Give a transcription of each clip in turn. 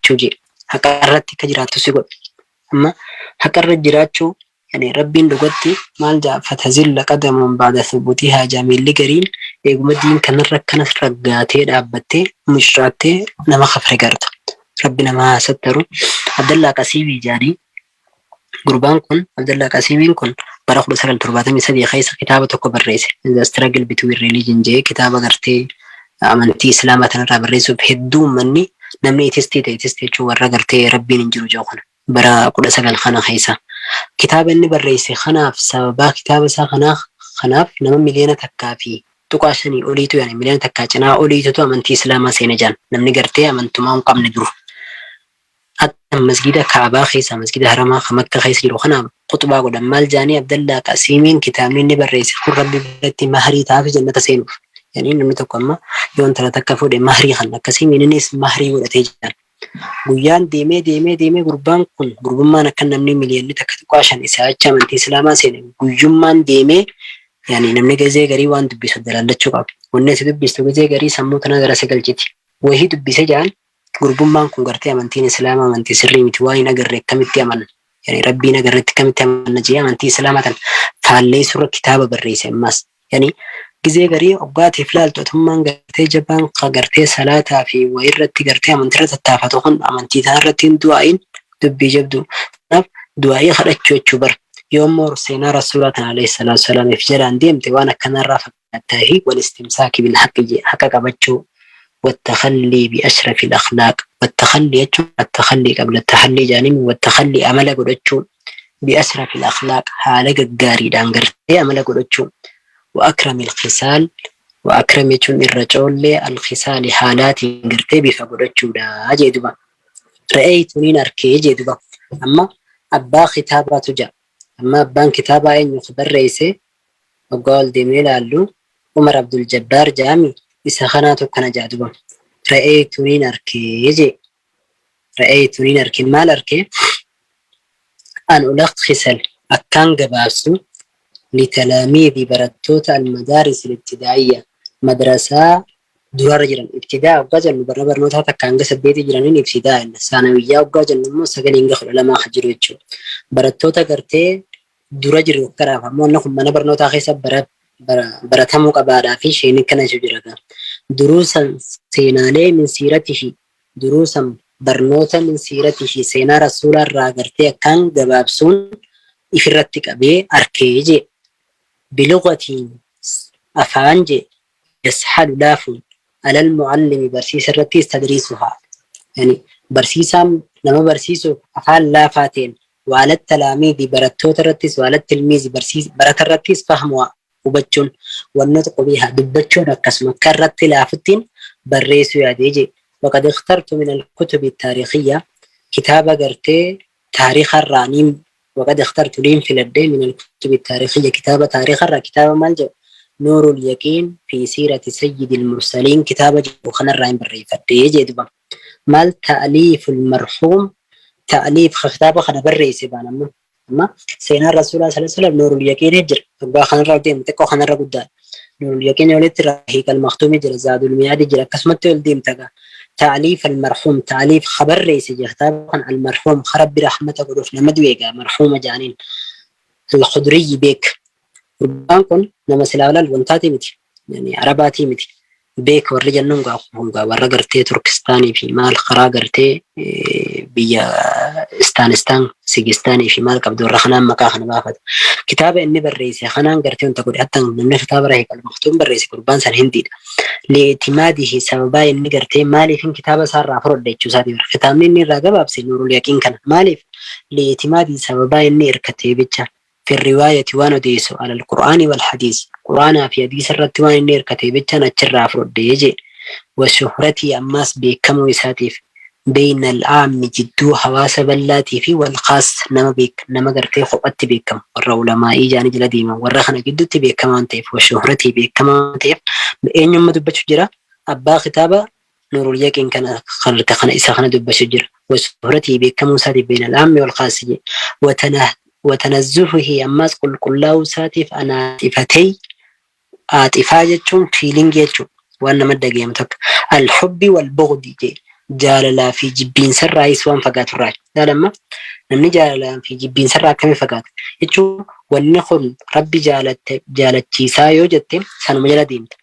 jiraachuu jee. Haqa irratti akka jiraattu si godha. Amma haqa irra jiraachuu, yani Rabbiin dhugatti maal jaa? Fatazilla qadamun ba'da thubutihaa jaa. Miilli gariin eeguma diin kanarra akkana raggaatee dhaabbattee mucraattee nama kafre garta. Rabbi nama haa sattaru. Abdallaa Qasiibii jaanii. Gurbaan kun, Abdallaa Qasiimiin kun, bara 1973 keessa kitaaba tokko barreesse. The Struggle Between Religion jee. Kitaaba gartee amantii Islaamaa tanarraa barreessuuf hedduu uummanni, namni atheistii ta'e, atheistii jechuun warra gartee Rabbiin hin jiru jedhu kana, bara 19 kana keessa kitaaba inni barreesse kanaaf, sababaa kitaaba isaa kanaaf nama 1.5 miliyoonii oliitu, yani 1 miliyoona cinaa oliitutu amantii Islaamaa seene jaan. Namni gartee amantumaa hin qabne duru akka masgida Kaabaa keessa, masgida Haramaa kan Makka keessa jiru kanaaf khutbaa godhan. Maal jaanii? Abdallaa Qasiimiin kitaabni inni barreesse kun Rabbi biratti mahrii ta'aaf jannata seenuuf. Yani namni tokko amma yoo intala takka fuudhe mahrii kan akkasii, innis mahrii godhatee jiran. Guyyaan deemee deemee deemee gurbaan kun, gurbummaan akka namni 1.5 miliyoonni isaa achi amantii Islaamaa seene, guyyummaan deemee, yani namni gazee garii waan dubbisu dalaallachuu qaba. Wanni ati dubbistu gazee garii sammuu tana gara si galchiti. Wahii dubbise jaan. Gurbummaan kun gartee amantiin Islaamaa amantii sirrii miti, waan hin agarre akkamitti amanna? Yani Rabbiin agarretti akkamitti amanna jee amantii Islaamaa tan faalleessurra kitaaba barreesse ammas. Yani gizee garii hoggaatiif laaltu atummaan gartee jabaan ka gartee salaataa fi wayirratti gartee amantiirra tattaafatu kun amantii tanarratti hin du'aayin dubbii jabdu. Kanaaf du'aayii kadhachuu jechuu bara. Yoommoo seenaa Rasuulaa tan alayhi salaatu salaamiif jalaan deemte waan akkanarraa fakkaataa. والاستمساك بالحق jee, haqa qabachuu. والتخلي بأشرف الأخلاق، والتخلي jechuun التخلي قبل التحلي jaaniin، والتخلي amala godhachuu، بأشرف الأخلاق haala gaggaariidhaan gartee amala godhachuu، وأكرم الخصال، وأكرم jechuun irra coollee، الخصال haalaatiin gartee bifa godhachuudha jee duba. رأيت niin arkee jee duba. Amma abbaa kitaabaatu jaa. Amma abbaan kitaabaa eenyu barreesse? Waggaa ol deemee ilaallu Umar Abdul Jabbaar jaami. Isa kanaatu akkana jaa duba. رأيت niin arkee jee. رأيت niin arkee. Maal arkee? أن ألخص akkaan gabaabsu، لتلاميذ barattoota، المدارس الابتدائية madrasaa durarra jiran. Ibtidaa waggaa jennu bara barnootaa 1 hanga 8 jiraniin ibtidaa jenna. Saanawiyyaa waggaa jennu immoo 9 hanga 12 kan jiru jechuudha. Barattoota gartee dura jiru kanaaf ammoo inni kun mana barnootaa keessa baratamuu qabaadhaa fi isheen akkana jechuu jira. دروسا seenaalee، من سيرته دروسا barnoota، من سيرته seenaa Rasuulaa irraa gartee akkaan gabaabsuun ifirratti qabee arkee jee. بلغة afaan jee، يسهل laafuun، على المعلم barsiisa irrattis، تدريسها yani barsiisaan nama barsiisuuf afaan laafaa ta'een، وعلى التلاميذ barattoota irrattis، وعلى التلميذ barata irrattis، فهمها hubachuun، والنطق بها dubbachuun akkasuma akka irratti laafuttiin barreessuu yaadee jee. وقد اخترت من الكتب التاريخية kitaaba gartee taariikha irraa niin، وقد اخترت niin filadhee، من الكتب التاريخية kitaaba taariikha irraa. Kitaaba maal jedhu? نور اليقين في سيرة سيد المرسلين kitaaba jedhu kanarraa hin barreeffadhee jee duba. Maal? تأليف المرحوم، تأليف kitaaba kana barreesse baan. Amma seenaan Rasuulaa sallallahu alaihi wasallam نور اليقين jira. Waggaa kanarra deemu xiqqoo kanarra guddaadha. نور اليقين walitti رحيق المختوم jira, زاد المعاد jira, akkasumatti ol deemta gaa. تأليف المرحوم، تأليف barreesse jira kitaaba kan، المرحوم Rabbi rahmata godhuuf, nama du'e gaa marhuuma jaaniin، الخضري beek. Gurbaan kun nama silaa olaal wantaatii miti, yani Arabaatii miti. Beek warri jennuun gaa kun gaa warra gartee Turkistaanii fi maal karaa gartee biyya Istaanistaan, Sigistaanii fi maal qabdu, warra kanaan maqaa kana baafatu. Kitaaba inni barreesse kanaan gartee wanta godhe. Hatta namni kitaaba رحيق المختوم barreesse gurbaan san Hindiidha. لاعتماده sababaa inni gartee maaliifin kitaaba isaarraa fudhadhe jechuu isaati bara. Kitaabni inni irraa gabaabse نور اليقين kana maaliif? لاعتماده sababaa inni hirkatee bicha، في الرواية waan odeessu، على القرآن والحديث quraanaa fi hadiisa irratti waan inni hirkatee bichaan achirraa fudhadhee jee. وشهرته ammaas beekamuu isaatiif، بين العام jidduu hawaasa bal'aatii fi، والخاص nama beek, nama gartee kophatti beekamu, warra ulamaa'ii jaanii jala deeman, warra kana gidduutti beekamaa waan ta'eef. وشهرته beekamaa waan ta'eef. Eenyummaa dubbachuu jira? Abbaa kitaaba نور اليقين kana kana isa kana dubbachuu jira. وشهرته beekamuu isaatiif، بين العام والخاص jee. وتنزهه ammaas qulqullaa'uu isaatiif، عن عاطفتي aaxifaa jechuun feelingii jechuudha, waan nama dhagayamu tokko، الحب والبغض jee. Jaalalaa fi jibbiinsarraayis waan fagaaturraa. Laal amma namni jaalalaa fi jibbiinsarraa akkamii fagaata? Jechuun wanni kun Rabbi jaalatte jaalachiisaa yoo jette sanuma jala deemta.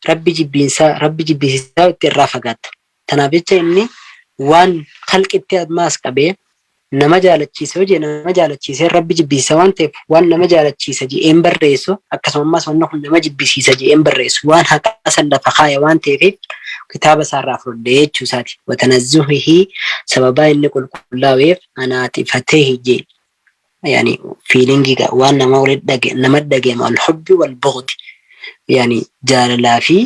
Rabbi jibbiinsaa Rabbi jibbisiisaa yoo jette irraa fagaatta. Tanaaf jecha inni waan khalqitti ammaas qabee nama jaalachiisa yoo jee nama jaalachiisee Rabbi jibbisiisa waan ta'eef waan nama jaalachiisa je'een barreessu, akkasuma ammaas wanni kun nama jibbisiisa je'een barreessu, waan haqaa san lafa kaaya waan ta'eef kitaaba isaarraa fudhadhe jechuu isaati. Watanazzuhihi sababaa inni qulqullaaweef anaaxifatehi jee, yani fiilingii waan nama walitti dhage nama dhagema, alhubbi wal bughdi, yani jaalalaa fi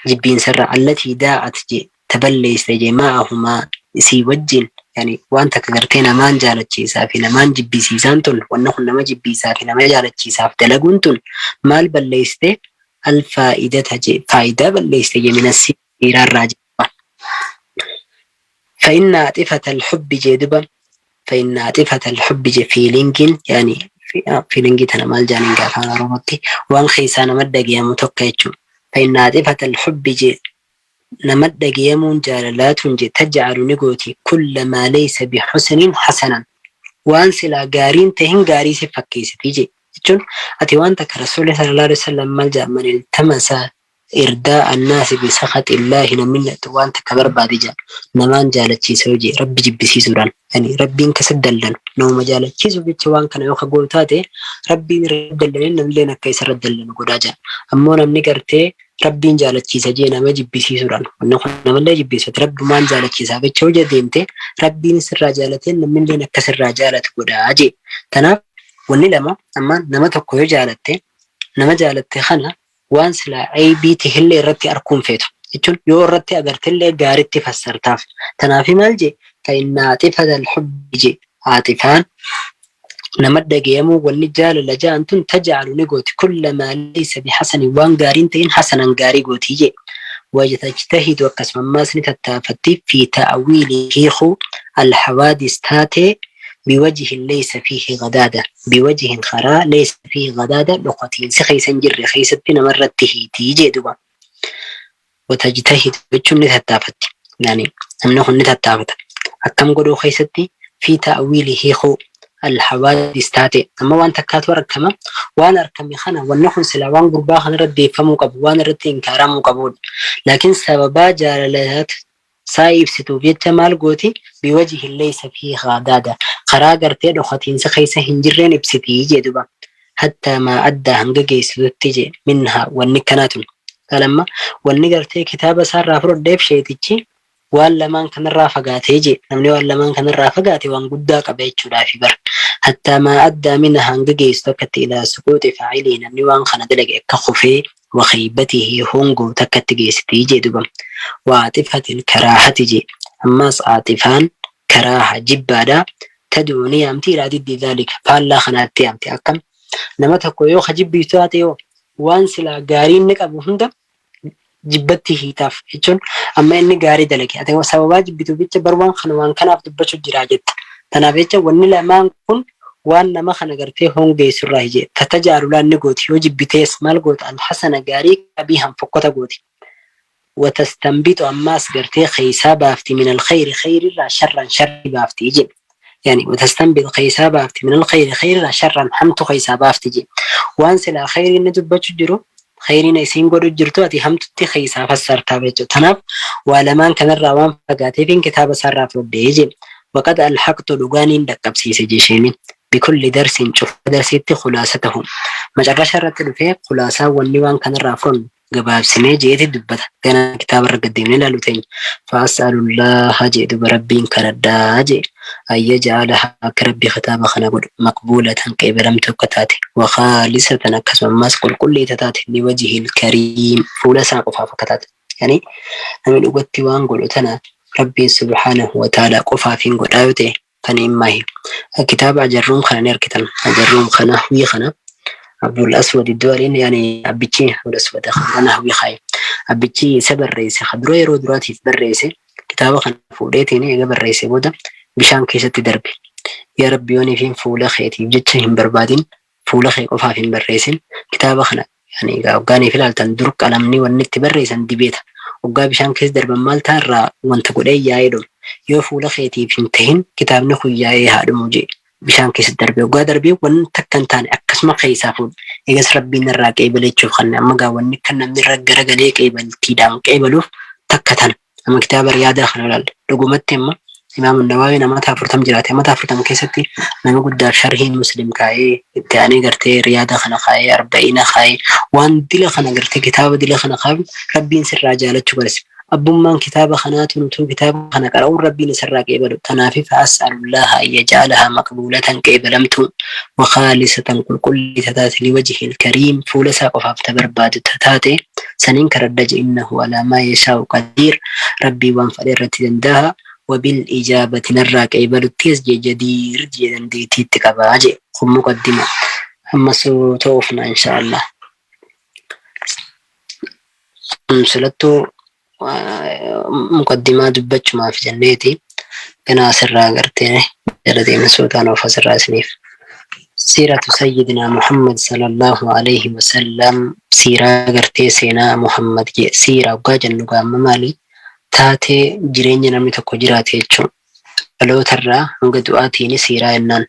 jibbiinsarraa, allatii daa'at jee ta balleessite jee, ma'ahumaa isii wajjin, yani waan takka gartee namaan jaalachiisaa fi namaan jibbisiisaan tun, wanni kun nama jibbiisaa fi nama jaalachiisaaf dalaguun tun maal balleessite? Alfaa'idata jee, faayidaa balleessite jee, mina siiraarraa jee. فإن عاطفة الحب jee duba, فإن عاطفة الحب jee, feelingiin, yani feelingii tana maal jaaniin afaan Oromootti? Waan keessaa nama dhagayamu tokko jechuudha. فإن عاطفة الحب jee, nama dhagayamuun jaalalaatuun jee, تجعل ni gooti, كل ما ليس بحسن حسنا, waan silaa gaariin tahin gaarii si fakkeessiti jee. Jechuun ati waan takka Rasuulli صلى الله عليه وسلم maal jedha? من التمس إرضاء الناس بسخط الله, namni waan takka barbaade jedha namaan jaalachiisa yoo jee Rabbi jibbisiisuudhaan, yani Rabbiin kasa dallanu namuma jaalachiisuuf jecha waan kana yoo ka gootu taate, Rabbiin irra dallanee namilleen akka isarra dallanu godhaa jedha. Ammoo namni gartee Rabbiin jaalachiisa jee nama jibbisiisuudhaan, wanni kun namallee jibbisiisate, Rabbumaan jaalachiisaaf jecha hojii deemte, Rabbiin sirraa jaalatee namnilleen akka sirraa jaalatu godhaa jee. Tanaaf wanni lama, amma nama tokko yoo jaalatte, nama jaalatte kana waan silaa aybii tahillee irratti arkuun feetu jechuun yoo irratti agartellee gaaritti fassartaaf. Tanaafi maal jee? فإن عاطفة الحب jee, aaxifaan nama dhagayamuu wanni jaalala ja'an tun, تجعل ni gooti, كل ما ليس بحسن waan gaariin ta'in, حسنا gaarii gootii jee. وتجتهد akkasuma ammaas ni tattaafatti, في تأويل hiikuu, الحوادث taatee, بوجه ليس فيه غدادة, بوجه karaa, ليس فيه غدادة dhokotiinsi keessa hin jirre keessatti namarratti hiitii jee duba. وتجتهد jechuun ni tattaafatti, yani namni kun ni tattaafata akkam godhuu keessatti? في تأويل hiikuu, الحوادث taate. Amma waan takkaatu argama, waan argame kana wanni kun sila waan gurbaa kana irratti deeffamuu qabu, waan irratti inkaaramuu qabudha, laakiin sababaa jaalalaat saa ibsituuf jecha maal gooti? بوجه ليس فيه غدادة karaa gartee dhokotiinsa keessa hin jirreen ibsitii jee duba. حتى ما أدى hanga geessitutti jee, منها wanni kanaatun kalamma wanni gartee kitaaba isaarraa fudhadheef sheetichi waan lamaan kanarraa fagaatee jee. Namni waan lamaan kanarraa fagaate waan guddaa qaba jechuudhaafi bara. حتى ما أدى منها hanga geessu akkatti, إلى سقوط فاعله namni waan kana dalage akka kufee, وخيبته hongoo takkatti geessitii jee duba. وعاطفة الكراهة jee, ammas aaxifaan karaaha jibbaadha, تدعو ni yaamti, إلى ضد ذلك faallaa kanaatti yaamti. Akkam? Nama tokko yoo ka jibbiitu taate, yoo waan silaa gaarii inni qabu hunda jibbatti hiitaaf, jechuun amma inni gaarii dalage ati sababaa jibbituuf jecha bar waan kana waan kanaaf dubbachuu jiraa jetta. Tanaaf jecha wanni lamaan kun waan nama kana gartee hongeessurraa hijee tatajaalulaan ni gooti. Yoo jibbitees maal goota? الحسن gaarii قبيحا fokkota gooti. وتستنبط ammaas gartee keeysaa baafti, من الخير خير irraa, شرا sharri baafti jedhe. Yani وتستنبط keeysaa baafti, من الخير خير irraa, شرا hamtu keeysaa baafti jedhe. Waan silaa khayriin inni dubbachuu jiru, khayriin isiin godhu jirtu, ati hamtutti keeysaa fassartaa jechuudha. Tanaaf waa lamaan kanarraa waan fagaateefin kitaaba isaarraa fudhadhee jedhe. وقد ألحقت dhugaaniin dhaqqabsiise jeesheeni, بكل درس cufa darsiitti, خلاصته macarrasha irratti dhufee khulaasaa wanni waan kanarraa fudhannu gabaabsinee jeeti dubbata. Gana kitaaba irra gaddeemnee ilaalu teenya. فأسأل الله jee duba, Rabbiin kadhadhaa jee, أن يجعلها akka Rabbi kitaaba kana godhu, مقبولة qeebalamtu akka taate, وخالصة akkasuma ammaas qulqulliita taate, لوجهه الكريم fuula isaa qofaaf akka taate. Yani namni dhugatti waan godhu tana Rabbiin سبحانه وتعالى qofaaf hin godhaa yoo ta'e فنعم. Kitaaba ajarruun kana ni argitan, ajarruun kana hawii kana Abdul Aswad Iddoo yani abbichi Abdul Aswad kana hawii kaaye, abbichi isa barreesse dura yeroo duraatiif barreesse. Kitaaba kana fuudheetiin eega barreesse booda bishaan keessatti darbe. Yaa Rabbi, yooniif fuula keetiif jecha hin barbaadin, fuula kee qofaaf hin barreessin kitaaba kana. Yani waggaaniif ilaaltan dur qalamni wanni itti barreessan dibeeta. Hoggaa bishaan keessa darban maal ta'a irraa wanta godhee yaa'ee dhuma. Yoo fuula keetiif hin tahin kitaabni kun yaa'ee haa dhumu jee. Bishaan keessa darbee hoggaa darbee wanta akka hin taane akkasuma keessaa fuudhu. Eegas Rabbiin irraa qeebalechuuf kan amma gaa wanni kan namni irra garagalee qeebaltiidhaan qeebaluuf takka tana. Amma kitaaba Riyaadaa kana ilaalle. Dhugumatti amma Imaam Nawawiin amata 40 jiraate. Amata 40 keessatti nama guddaaf sharhii Muslim kaa'ee, itti aanee gartee Riyaada kana kaa'ee, Arba'iina kaa'ee, waan dila kana gartee kitaaba dila kana kaa'u Rabbiin sirraa jaalachuu barsiisa. Abbummaan kitaaba kanaatu nutuu kitaaba kana qara'uun Rabbiin isarraa qeebalu. Tanaafi fa'as'alullaha an yaj'alahaa maqbuulatan qeebalamtuu wa khaalisatan qulqullii tataate liwajhil kariim fuula isaa qofaaf ta barbaadu tataate saniin karadha je innahu alaa maa yashaa'u qadiir Rabbiin waan fadhe irratti dandaha wabil ijaabati narraa qeebaluttiis je jadiir je dandeettii itti qaba je kun muqaddima amma suuta oofna inshaa Allah kun silattuu muqaddimaa dubbachumaaf jenneeti ganaa asirraa gartee jala deemna suutaan oofa asirraa isiniif. Siiratu Sayyidinaa Muhammad sallallahu alaihi wasallam, siiraa gartee seenaa Muhammad jee. Siiraa hoggaa jennu gaamma maali? Taatee jireenya namni tokko jiraate jechuun dhalootarraa hanga du'aatiin siiraa jennaan.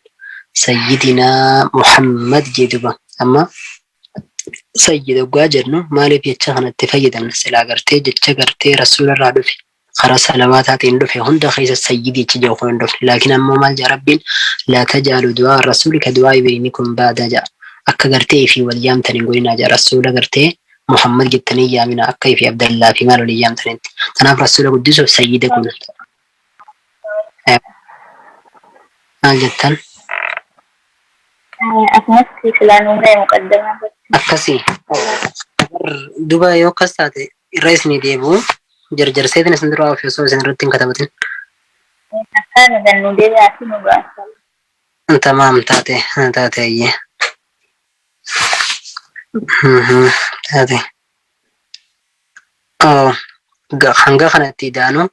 Sayyidinaa Muhammad jee duba. Amma sayyid hoggaa jennu maaliif jecha kanatti fayyadamna? Silaa gartee jecha gartee rasuularraa dhufe karaa salawaataatiin dhufe hunda keessa sayyid jechi jedhu kun hin dhufne. Laakiin ammoo maal jedha Rabbiin? Laa tajaalu du'aa rasuuli ka du'aa beynikum ba'da jedha. Akka gartee ifii wal yaamtan hin godhinaa jedha. Rasuula gartee Muhammad jettanii yaamina akka ifii Abdallaa fi maal walii yaamtanitti. Tanaaf rasuula guddisuuf sayyida kun maal jettan? Asumatti silaa nuu ga'e muqaddamaa irratti. Akkasi. Bar duba yoo akkas taate irra isinii deebi'u jarjarseetiin isin duraa ofi osoo isin irratti hin katabatin. Akkaan gan nuu deebi'aa fi nu ga'a. Tamaam, taate taate, ayyee. Taate. Oh, hanga kanatti idaanu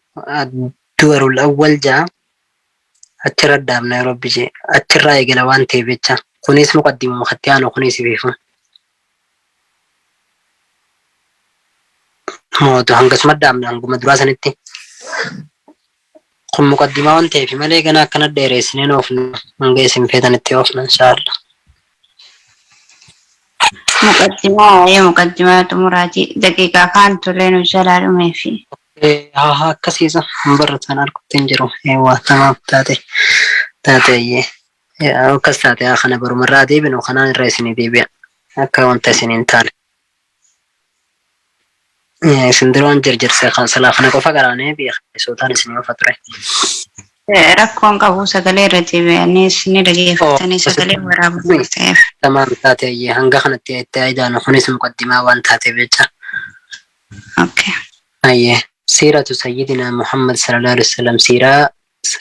duwarul awwal ja'a achirra dhaabna yeroo Rabbi jee achirraa eegala waan ta'eef jecha kunis muqaddimuma katti aanu kunis ifiifu mootu hangasuma dhaabna hanguma duraa sanitti kun muqaddimaa waan ta'eef malee gana akkana dheeressineen oofnu hanga isin feetanitti oofna inshaallah. Muqaddimaa waa'ee muqaddimaa xumuraati. Daqiiqaa kaan tolee nu jalaa dhumeefi. Haa haa, akkasiisa hin baratan argutti hin jiru. Waa tamaam, taate taate, ayyee. Akkas taate. Haa kana barumarraa deebinu kanaan irra isinii deebi'a akka wanta isin hin taane. Isin dura waan jarjarse kan silaa kana qofa qaraanee beeksisootaan isinii ofa ture. Rakkoon qabu, sagalee irra deebi'anii ni dhageeffatanii sagalee waraabuu waan ta'eef. Tamaam, taate, ayyee. Hanga kanatti itti ayidaanu kunis muqaddimaa waan taateef jecha. Okay. Ayyee. Siiratu Sayyidinaa Muhammad sallallahu alaihi wasallam, siiraa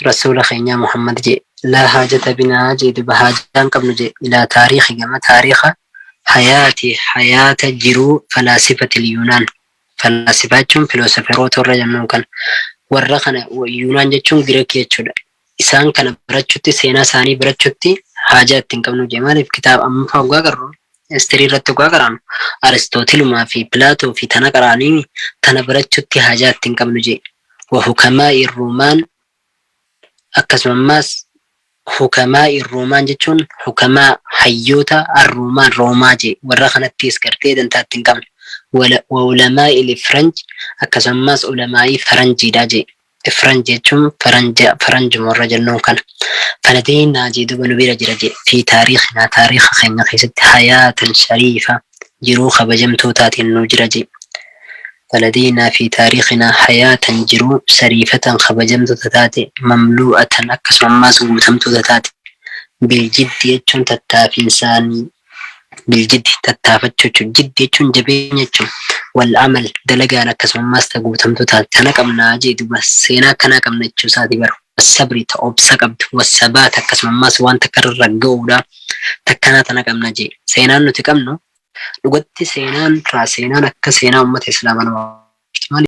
rasuula keenyaa Muhammad jee. Laa haajata binaa jee duba, haajaan qabnu jee, ilaa taariikhi gama taariikha hayaati hayaata jiruu falaasifatil Yuunaan. Falaasifaa jechuun filoosoferoota warra jennuun kana. Warra kana Yuunaan jechuun Gireek jechuudha. Isaan kana barachutti, seenaa isaanii barachutti haajaa ittiin qabnu jee. Maaliif? Kitaaba amma fa'aa hoggaa qarru, history irratti hoggaa qaraanu, Aristootilumaa fi Pilaatoo fi tana qaraanii tana barachutti haajaa ittiin qabnu jee. Wa hukamaa'i Ruumaan, akkasuma ammaas hukamaa'i Ruumaan jechuun hukamaa hayyoota arruumaan Roomaa jee, warra kanattis gartee dantaa ittiin qabnu. Wa ulamaa'i Firanj, akkasuma ammaas ulamaa'ii faranjiidha jee. Firanj jechuun faranja, faranjuma warra jennuun kana. Faladeynaa jee duba, nu bira jira jee, fi taariikinaa taariika keenya keessatti hayaatan shariifa jiruu kabajamtuu taateen nu jira jee. Faladeynaa fi taariikinaa hayaatan jiruu shariifatan kabajamtuu taate, mamluu'atan akkasuma ammaas guutamtuu taate, biljiddi jechuun tattaafiinsaanii, biljiddi tattaafachuu jechuun, jiddi jechuun jabeenya jechuun, wal amal dalagaan akkasuma ammaas ta guutamtuu taate tana qabnaa jee duba. Seenaa akkanaa qabna jechuu isaati bara. Sabri ta obsa qabdu, wasabaat akkasuma ammaas waan takka irra ragga'uudha takkanaa tana qabna jee. Seenaan nuti qabnu dhugatti seenaan raa seenaan akka seenaa ummata islaamaa nama